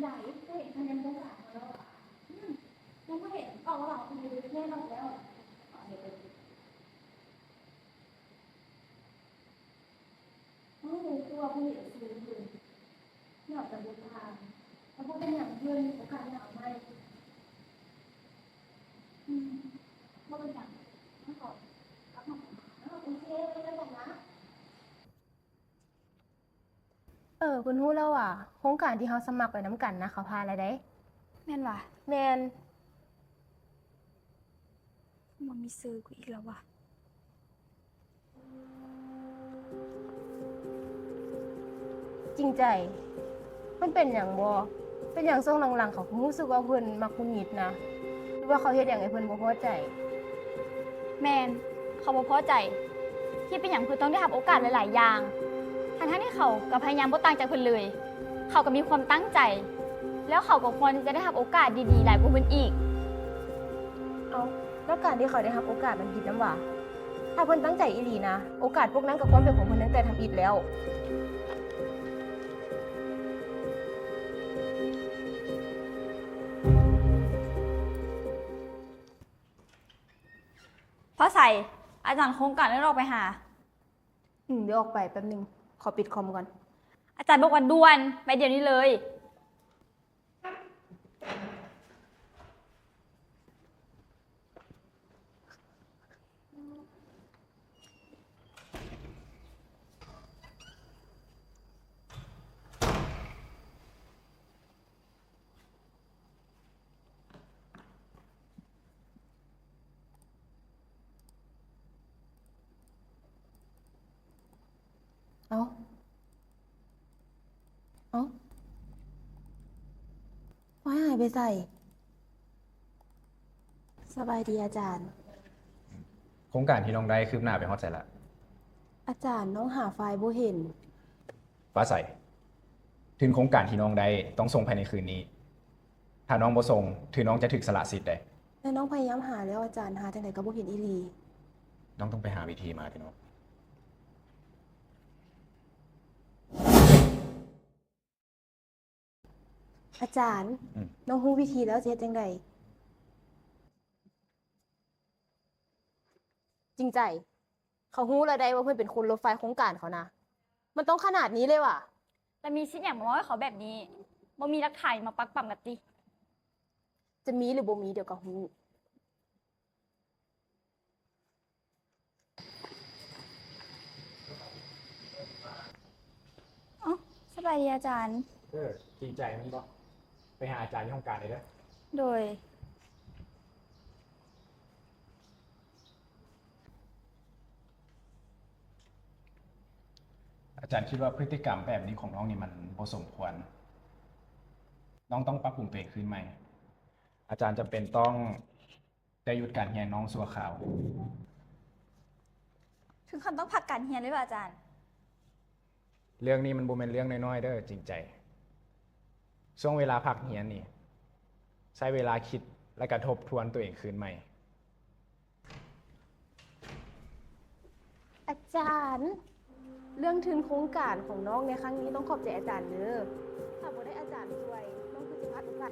ໃດ ບໍ່ເຫັນຄະແນນໂຄງການເຂົາແລ້ວຫວາ? ອືມ ຍັງບໍ່ເຫັນ ອອກແລ້ວຫວາ? ເພິ່ນເຮັດແນ່ນອນແລ້ວຫວາ? ເອົາເຮັດເລີຍ. ເຮົາຮູ້ຕົວຜູ້ເຮັດຊື່ເພິ່ນ ຍ້ອນຈະບໍ່ຜ່ານ ແຕ່ບໍ່ເປັນຫຍັງ ເພິ່ນມີໂອກາດໜ້າໃໝ່. ອືມ ບໍ່ເປັນຫຍັງ ເຮົາກໍກັບມາ ເນາະ. ໂອເຄ ໄປກັນນະ. ເອີ ເພິ່ນຮູ້ແລ້ວຫວາ ໂຄງການທີ່ເຮົາສະໝັກໄປນຳກັນນະ ເຂົາຜ່ານແລ້ວເດ້. ແມ່ນຫວາ? ແມ່ນ. ບໍ່ມີຊື່ກູອີກແລ້ວຫວາ? ຈິງໃຈ ເພິ່ນເປັນຫຍັງບໍ່? ເປັນຫຍັງຊ່ວງຫຼັງໆ ເຂົາຄືຮູ້ສຶກວ່າເພິ່ນມັກຫງຸດຫງິດນະ? ຫຼືວ່າເຂົາເຮັດຫຍັງໃຫ້ເພິ່ນບໍ່ພໍໃຈ? ແມ່ນ, ເຂົາບໍ່ພໍໃຈທີ່ເປັນຫຍັງເພິ່ນຕ້ອງໄດ້ຮັບໂອກາດຫຼາຍໆຢ່າງ, ທັງໆທີ່ເຂົາກໍພະຍາຍາມບໍ່ຕ່າງຈາກເພິ່ນເລີຍ. ເຂົາກໍມີຄວາມຕັ້ງໃຈ, ແລ້ວເຂົາກໍຄວນທີ່ຈະໄດ້ຮັບໂອກາດດີໆຫຼາຍກວ່າເພິ່ນອີກ. ເອົ້າ, ແລ້ວການທີ່ເຂົາໄດ້ຮັບໂອກາດມັນຜິດນຳຫວາ? ຖ້າເພິ່ນຕັ້ງໃຈອີ່ຫຼີນະ, ໂອກາດພວກນັ້ນກໍຄວນເປັນຂອງເພິ່ນຕັ້ງແຕ່ທຳອິດແລ້ວ. ຟ້າໃສ, ອາຈານໂຄງການເອີ້ນອອກໄປຫາ. ອືມ, ດຽວອອກໄປແປັບໜຶ່ງ, ຂໍປິດຄອມກ່ອນ. ອາຈານບອກວ່າດ່ວນ, ໄປດຽວນີ້ເລີຍ. ເອົ້າ ເອົ້າ ໄຟຫາຍໄປໃສ? ສະບາຍດີອາຈານ. ໂຄງການທີ່ນ້ອງໄດ້ຄືບໜ້າໄປຮອດໃສລະ? ອາຈານ, ນ້ອງຫາໄຟລ໌ບໍ່ເຫັນ. ຟ້າໃສ, ທຶນໂຄງການທີ່ນ້ອງໄດ້ຕ້ອງສົ່ງພາຍໃນຄືນນີ້. ຖ້ານ້ອງບໍ່ສົ່ງ, ຖືນ້ອງຈະຖືກສະຫຼະສິດເດ້. ແຕ່ນ້ອງພະຍາຍາມຫາແລ້ວອາຈານ, ຫາຈັ່ງໃດກໍບໍ່ເຫັນອີ່ຫຼີ. ນ້ອງຕ້ອງໄປຫາວິທີມາເດ້ນ້ອງ. ອາຈານ, ອືມ ນ້ອງຮູ້ວິທີແລ້ວ, ຊິເຮັດຈັ່ງໃດ? ຈິງໃຈ, ເຂົາຮູ້ແລ້ວໃດວ່າເພິ່ນເປັນຄົນລົບໄຟລ໌ໂຄງການເຂົານະ. ມັນຕ້ອງຂະໜາດນີ້ເລີຍຫວາ? ແລ້ວມີສິດຫຍັງມາເວົ້າໃຫ້ເຂົາແບບນີ້? ບໍ່ມີຫຼັກຖານມາປັກປຳກັນຕິ? ຈະມີຫຼືບໍ່ມີ ດຽວກໍຮູ້. ເອົ້າ, ສະບາຍດີອາຈານ. ເອີ, ຈິງໃຈແມ່ນບໍ່? ໄປຫາອາຈານຢູ່ຫ້ອງການເລີຍເດີ. ໂດຍ. ອາຈານຄິດວ່າພຶດຕິກຳແບບນີ້ຂອງນ້ອງນີ້ມັນບໍ່ສົມຄວນ. ນ້ອງຕ້ອງປັບປຸງຕົວເອງຄືນໃໝ່. ອາຈານຈຳເປັນຕ້ອງ ໄດ້ຢຸດການຮຽນນ້ອງຊົ່ວຄາວ. ເຖິງຂັ້ນຕ້ອງພັກການຮຽນເລີຍຫວາອາຈານ? ເລື່ອງນີ້ມັນບໍ່ແມ່ນເລື່ອງນ້ອຍໆເດີ, ຈິງໃຈ. ຊ່ວງເວລາພັກຮຽນນີ້ ໃຊ້ເວລາຄິດ ແລະ ກະທົບທວນຕົວເອງຄືນໃໝ່. ອາຈານ, ເລື່ອງທຶນໂຄງການຂອງນ້ອງໃນຄັ້ງນີ້ຕ້ອງຂອບໃຈອາຈານເດີ. ຖ້າບໍ່ໄດ້ອາຈານຊ່ວຍ, ນ້ອງຄືຊິພາດໂອກາດ.